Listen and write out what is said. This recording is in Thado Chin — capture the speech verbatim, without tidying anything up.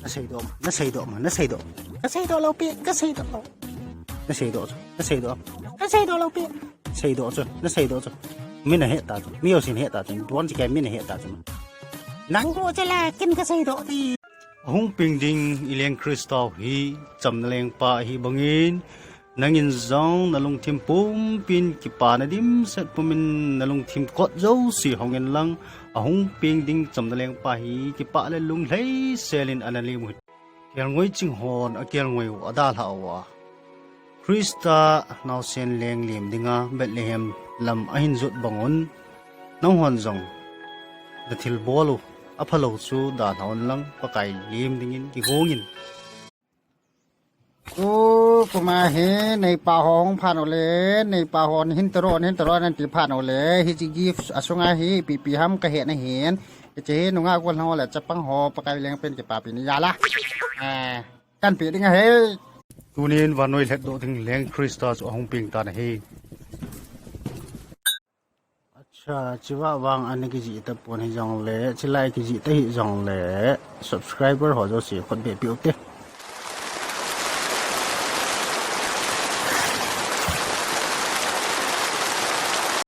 Naseidoh ma, naseidoh ma, naseidoh. Kaseidoh lou pi, kaseidoh lou. Naseidoh chu, naseidoh. Kaseidoh lou pi. Seidoh chu, naseidoh chu. Min ahet ta chu, mi jousen ahet ta chu. Don chi kei min ahet ta chu. Nang gu chela kin kaseidoh ti. Ahung peng ding i Leng Christa hi chamna lengpa ahi bangin, nangin jong nalungthim pumpin kipana dimset pumin nalungthim kot jouse hongin lang, ahung peng ding chamna lengpa hi kipah le lunglhai selin ana lem u hite. Kelngoi ching hon akelngoi u adalhah uva, Christa naosen leng lem dinga Bethlehem lam ahin jot bangun, nanghon jong nathilbol u aphalou chu dalha un lang, Pakai lem dingin kigongin. Tu kuma hi neipa ho hung phat uleh, neipa hon hin taro, hin taro nanti phat uleh, hiche gift asunga hi ipi ipi ham kahet nahin. Hiche hi nungah golhang ho le chapang ho Pakai leng pen kipapi ni jal a, eh, kanpe ding ahi. Tunin vannoi lhatdoh ding Leng Christa chu ahung peng tan ahi. Acha, chua vang ana kijih tapon hijongle, chilai kijih ta hijongle, subscriber ho jouse khutbeh peh ute.